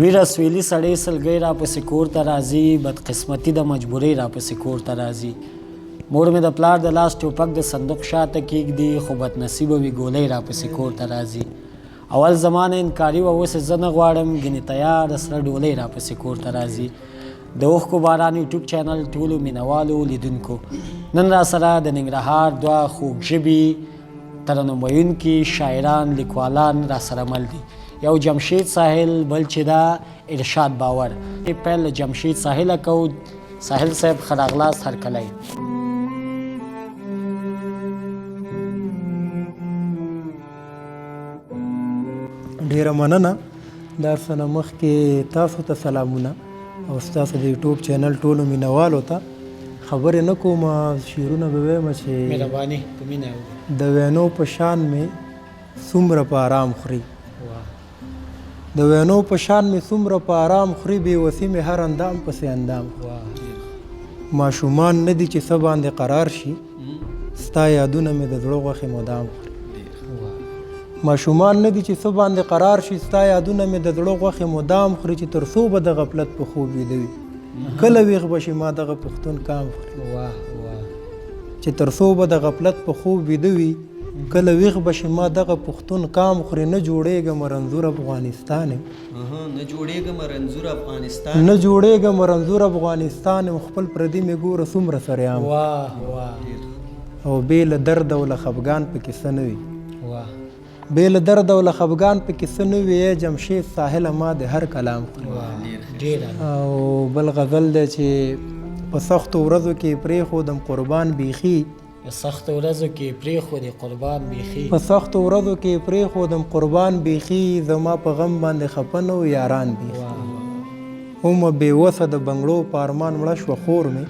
ویره سویلي سړې سلګۍ راپسې کور ته راځي، بدقسمتي د مجبورۍ راپسې کور ته راځي. مور مې د پلار د لاس ټوپک د صندوق شاته کېږدي، خو بدنصیبه وي ګولۍ راپسې کور ته راځي. اول زمانه انکاري وه، اوس یې زه نه غواړم، ګنې تیاره سره ډولۍ راپسې کور ته راځي. د اوښکو باران یوټیوب چینل ټولو مینوالو لیدونکو، نن را سره د ننګرهار دوه خوږ ژبي ترنم ویونکي شاعران لیکوالان را سره مل دي. یو جمشید ساحل، بل چې دا ارشاد باور. پیل له جمشید ساحله کوو. ساحل صاحب، ښه راغلاست، هرکلی. ډیره مننه. دا څه نه مخکې تاسو ته سلامونه او ستاسو د یوټیوب چینل ټولو مینوالو ته. خبرې نه کوم، شعرونه به وایم چې مهرباني، په مینه. د وینو په شان مې څومره په آرام خوري، د وینو په شان مې څومره په آرام خوري، بې وسي مې هر اندام پسې اندام خوري. ماشومان نه دي چې څه باندې قرار شي، ستا یادونه مې د زړه غوښې مدام خوري. ماشومان نه دي چې څه باندې قرار شي، ستا یادونه مې د زړه غوښې مدام خوري. چې تر څو به د غفلت په خوب ویده وي، کله ویښ به شي ما دغه پښتون کام خوري. واه واه. چې تر څو به د غفلت په خوب ویده وي، کله ویښ به شي ما دغه پښتون کام خوري. نه جوړېږم رنځور افغانستان یم، نه جوړېږم رنځور افغانستان، نه جوړېږم رنځور افغانستان یم، خپل پردي مې ګوره څومره سریام. واه واه. او بې له درد او له خفګان پکې څه نه وي، بې له درد او له خفګان پکې څه نه وي، ای جمشید ساحله ما د هر کلام خوري. او بل غزل دی چې په سختو ورځو کې پرېښودم قربان بیخي، په سختو ورځو کې پرېښودې قربان بیخي، په سختو ورځو کې پرېښودم قربان بیخي، زما په غم باندې خفه نه وو یاران بیخي. هومه بې وسه د بنګړو په ارمان مړه شوه خور مې،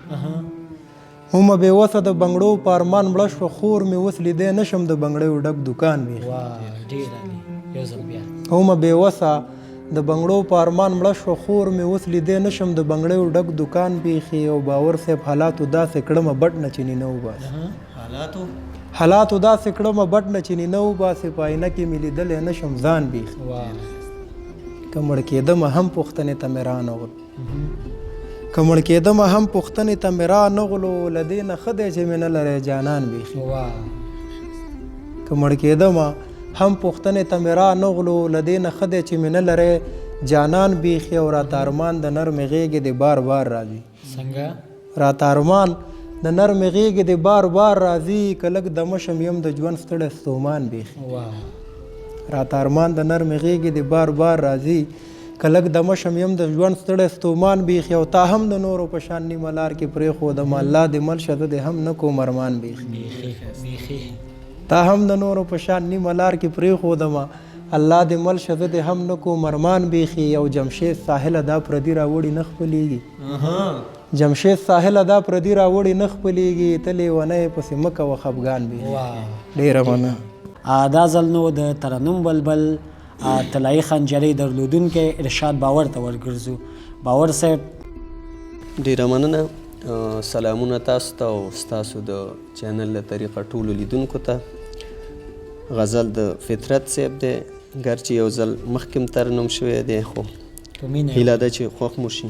هومه بې وسه د بنګړو په ارمان مړه شوه خور مې، اوس لیدی نه شم د بنګړیو ډک دوکان بیخي. ډېر عالي، یو ځل بیا. هومه بې وسه د بنګړو په ارمان مړه شوه خور مې، اوس لیدی نه شم د بنګړیو ډک دوکان بیخي. او باور صاحب، حالاتو داسې کړمه بټ نه چې نینه وباسي، حالاتو داسې کړمه بټ نه چې نینه وباسي، په آینه کې مې لیدلی نه شم ځان بیخي. که مړ کېدمه هم پوښتنې ته مې رانغلو، که مړ کېدمه هم پوښتنې ته مې رانغلو، له دې نه ښه دی چې مې نه لرې جانان بیخي. که مړ کېدمه هم پوښتنې ته مې رانغلو، له دې نه ښه دی چې مې نه لرې جانان بیخي. او راته ارمان د نرمې غېږې دې بار بار راځي. څنګه؟ راته ارمان د نرمې غېږې دې بار بار راځي، که لږ دمه شم یم د ژوند ستړی ستومان بیخي. راته ارمان د نرمې غېږې دې بار بار راځي، که لږ دمه شم یم د ژوند ستړی ستومان بیخي. او تا هم د نورو په شان نیمه لار کې پرېښودم، الله دې مل شه زه دې هم نه کوم ارمان بیخي. تا هم د نورو په شان نیمه لار کې پرېښودم، الله دې مل شه زه دې هم نه کوم ارمان بیخي. او جمشید ساحله دا پردي راوړي نه خپلېږي، جمشید ساحله دا پردي راوړي نه خپلېږي، ته لېونی یې پسې مه کوه خفګان بیخي. ډېره مننه. دا ځل نو د ترنم بلبل طلایي خنجرۍ درلودونکی ارشاد باور ته ورګرځو. باور صاحب. ډېره مننه. سلامونه تاسو ته او ستاسو د چینل له طریقه ټولو لیدونکو ته. غزل د فطرت صاحب دی، ګرچې یو ځل مخکې هم ترنم شوی دی، خو هیله ده چې خوښ مو شي.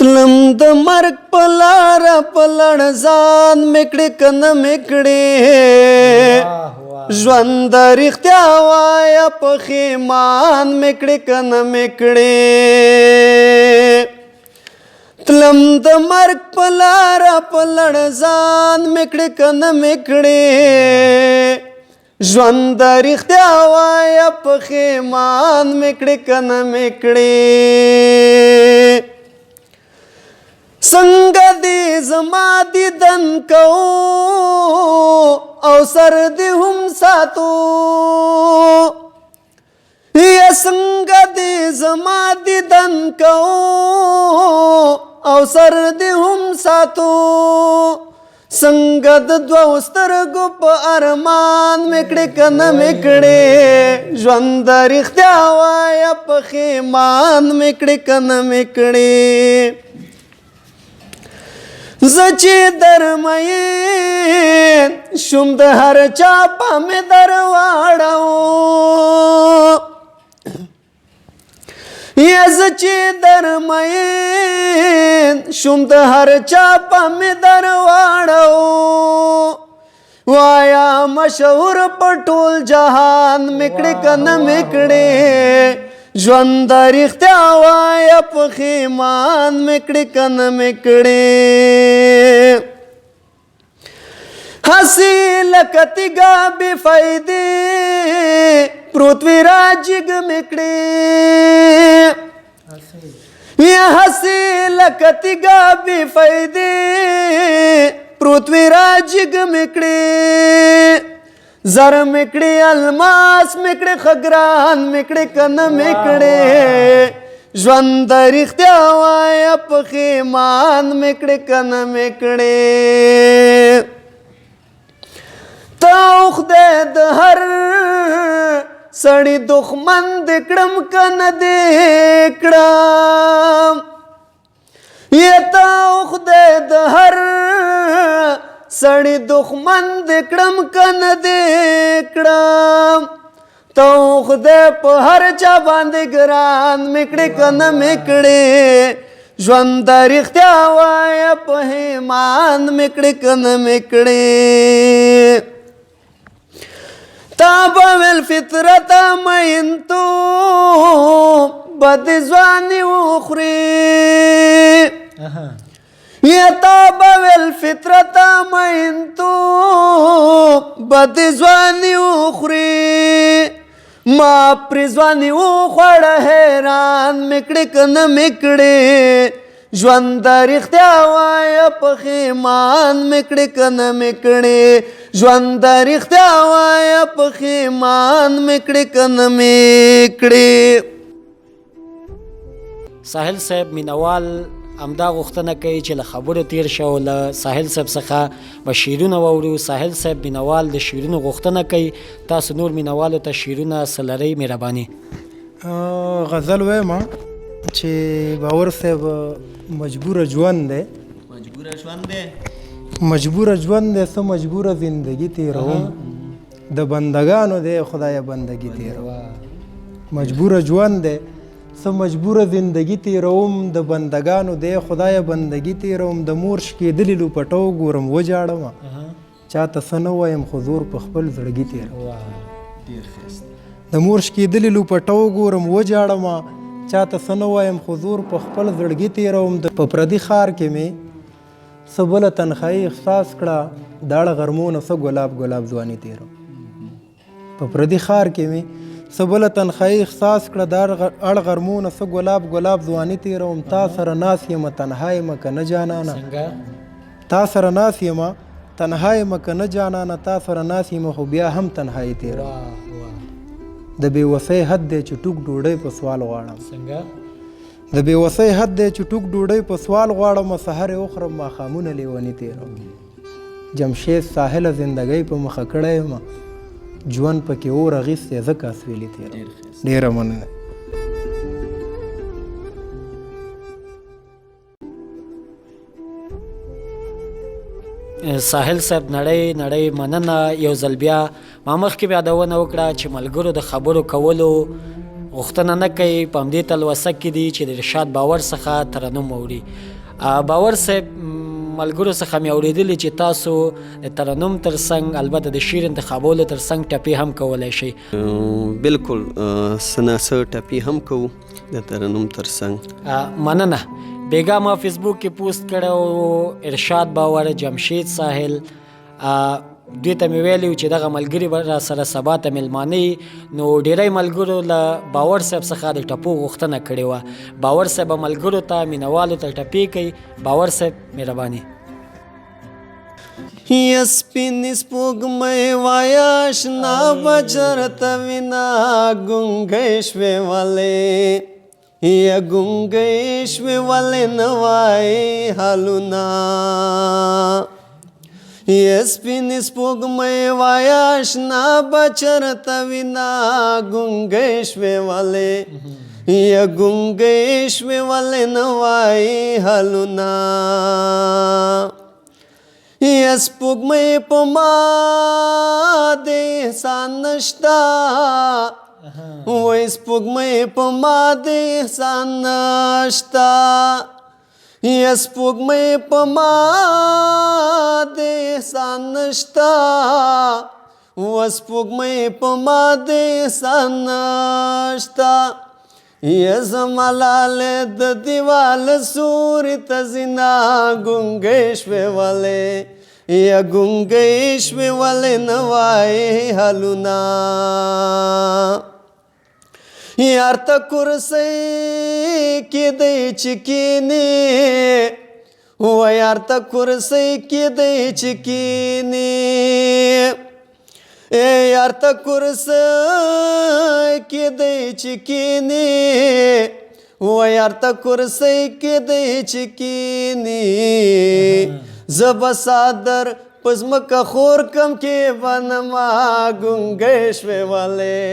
تلم د مرګ په لاره په لړزان مې کړې که نه مې کړې، ژوند د رښتیا وایه پښیمان مې کړې که نه مې کړې. تلم د مرګ په لاره په لړزان مې کړې که نه مې کړې، ژوند د رښتیا وایه پښیمان مې کړې که نه مې کړې. څنګه دې زما دیدن کو او سر دې هم ساتو، یا څنګه دې زما دیدن کو او سر دې هم ساتو، څنګه د دوو سترګو په ارمان مې کړې که نه مې کړې، ژوند د رښتیا وایه پښیمان مې کړې که نه مې کړې. زه چې درمین شوم د هر چا په مې در واړو، یا زه چې درمین شوم د هر چا په مې در واړو، وایا مشهور په ټول جهان مکړې کنه مکړې، ژوند د رښتیا وایا پښیمان مکړې کنه مکړې. هسې لکه تیږه بې فایدې پروت وي راجګ مې کړې، یا هسې لکه تیږه بې فایدې پروت وي راجګ مې کړې، زر مې کړې الماس مې کړې خګران مې کړې که نه مې کړې، ژوند د رښتیا وایه پښیمان مې کړې که نه مې کړې. ته خدای د هر سړي دښمن دې کړم که نه دې کړم، یا ته خدای د هر سړي دښمن دې کړم که نه دې کړم، ته خدای په هر چا باندې ګران مې کړې که نه مې کړې، ژوند د رښتیا وایه پښیمان مې کړې که نه مې کړې. تا به ویل فطرته مین تو بد ځواني وخوري، یا تا به ویل فطرته مین تو بد ځواني وخوري، ما پرې ځواني وخوړه حیران مې کړې که نه مې کړې، ژوند د رښتیا وایه پښیمان مې کړې که نه مې کړې، ژوند د رښتیا وایه پښیمان مې کړې که نه مې کړې. ساحل صاحب مینوال همدا غوښتنه کوي چې له خبرو تیر شو، له ساحل صاحب څخه به شعرونه واورو. ساحل صاحب مینوال د شعرونو غوښتنه کوي، تاسو نور مینوالو ته شعرونه څه لرئ؟ مهرباني. غزل وایم چې باور صاحب مجبوره ژوند دی، مجبوره ژوند دی، مجبوره ژوند دی، څه مجبوره زندگی تېروم، د بندګانو دی خدایه بندګي تېروم. مجبوره ژوند دی، څه مجبوره زندگی تېروم، د بندګانو دی خدایه بندګي تېروم. د مور شکېدلي لوپټه وګورم وژاړم، چاته څه نه وایم خو زور په خپل زړګي تېروم. د مور شکېدلي لوپټه وګورم وژاړم، چاته څه نه وایم خو زور په خپل زړګي تېروم. په پردي ښار کې مې څه بله تنخایي احساس کړه، داړه غرمو نه څه ګلاب ګلاب ځواني تېروم. په پردي ښار کې مې څه بله تنخایي احساس کړه، دا اړ غرمو نه څه ګلاب ګلاب ځواني تېروم. تا سره ناست یمه تنها یمه که نه جانانه، تا سره ناست یمه تنها یمه که نه جانانه، تا سره ناست یمه خو بیا هم تنهایي تېروم. د بې وسۍ حد دی چې ټوک ډوډۍ په سوال غواړم، د بې وسۍ حد دی چې ټوک ډوډۍ په سوال غواړم، سهار یې وخورم ماښامونه لیوني تېروم. جمشید ساحله زندګۍ په مخه کړی یم، ژوند پکې اور اخیستی ځکه اسویلي تېروم. ډېره مننه. ساحل صاحب نړۍ نړۍ مننه. یو ځل بیا ما مخکې بیا یادونه وکړه چې ملګرو د خبرو کولو غوښتنه نه کوي، په همدې تلوسه کې دي چې د ارشاد باور څخه ترنم واوري. باور صاحب ملګرو څخه مې اورېدلي چې تاسو د ترنم ترڅنګ البته د شعر انتخابولو ترڅنګ ټپې هم کولی شئ. بالکل، څه ناڅه ټپې هم کوو د ترنم ترڅنګ. مننه. بیګا ما فیسبوک کې پوسټ کړی و، ارشاد باور، جمشید ساحل، دوی ته مې ویلي و چې دغه ملګري به را سره سبا ته مېلمانه وي، نو ډېری ملګرو له باور صاحب څخه د ټپو غوښتنه کړې وه. باور صاحب به ملګرو ته مینوالو ته ټپې کوي. باور صاحب مهرباني. یا سپینې سپوږمۍ وایه اشنا به چېرته وینه، ګونګۍ شوې ولې، یا ګونګۍ شوې ولې نه وایې حالونه. یا سپینې سپوږمۍ وایه اشنا به چېرته وینه، ګونګۍ شوې ولې، یا ګونګۍ شوې ولې نه وایې حالونه. یا سپوږمۍ په ما دې احسان نشته، وای سپوږمۍ په ما د احسان نشته، یا سپوږمۍ په ما د احسان نشته، و سپوږمۍ په ما د احسان نشته. یا زما لاله د دیوال سوري ته ځینه، ګونګۍ شوې ولې، یا ګونګۍ شوې ولې نه وایې حالونه؟ یار ته کرسۍ کې دی چې کینې، و یار ته کرسۍ کې دی چې کینې، اے یار ته کرسۍ کې دی چې کینې، و یار ته کرسۍ کې دی چې کینې. زه به څادر په ځمکه خور کم کې بنما، ګونګۍ شوې ولې،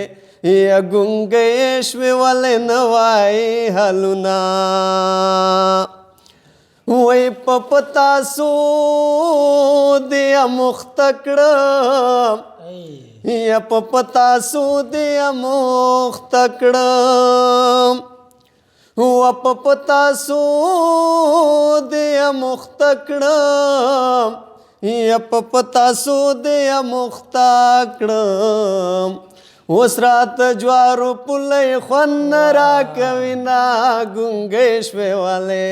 یا ګونګۍ شوې ولې نه وایې حالونه؟ وای په پتاسو دې مخته کړم، یا په پتاسو دې مخته کړم، و په پتاسو دې مخته کړم، یا په پتاسو دې مخته کړم. اوس راته جوارو پولۍ خوند راکوي نه، ګونګۍ شوې ولې،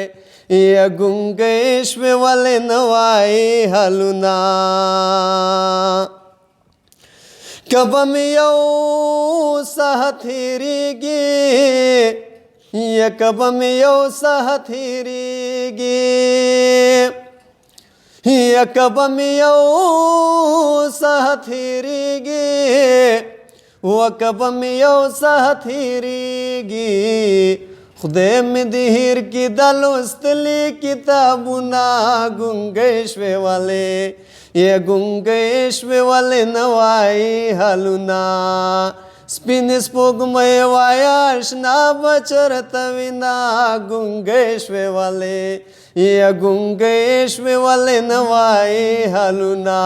یا ګونګۍ شوې ولې نه وایې حالونه؟ که به مې یو ساعت هېرېږي، یا که به مې یو ساعت هېرېږي، یا که به مې یو ساعت هېرېږي، و که به مې یو ساعت هېرېږي، خدای مې دې هېر کړي دا لوستلي کتابونه. ګونګۍ شوې ولې، یا ګونګۍ شوې ولې نه وایې حالونه؟ سپینې سپوږمۍ وایا اشنا به چېرته وینه، ګونګۍ شوې ولې، یا ګونګۍ شوې ولې نه وایې حالونه؟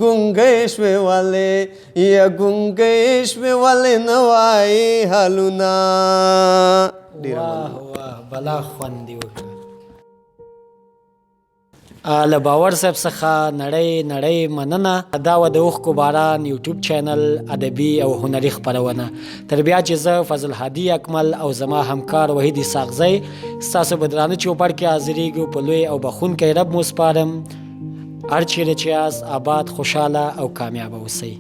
ګونګۍ شوې ولې، یا ګونګۍ شوې ولې نه وایې حالونه؟ ډېره واه واه، بلا خوند دې وکړ. له باور صاحب څخه نړۍ نړۍ مننه. دا وه د اوښکو باران یوټیوب چینل ادبي او هنري خپرونه. تر بیا چې زه فضل هادي اکمل او زما همکار وحید اسحاقزی ستاسو په درانه چوپړ کې حاضرېږو، په لوی او بخښونکی رب مو سپارم. هر چیرې چې یاست آباد، خوشحاله او کامیابه اوسئ.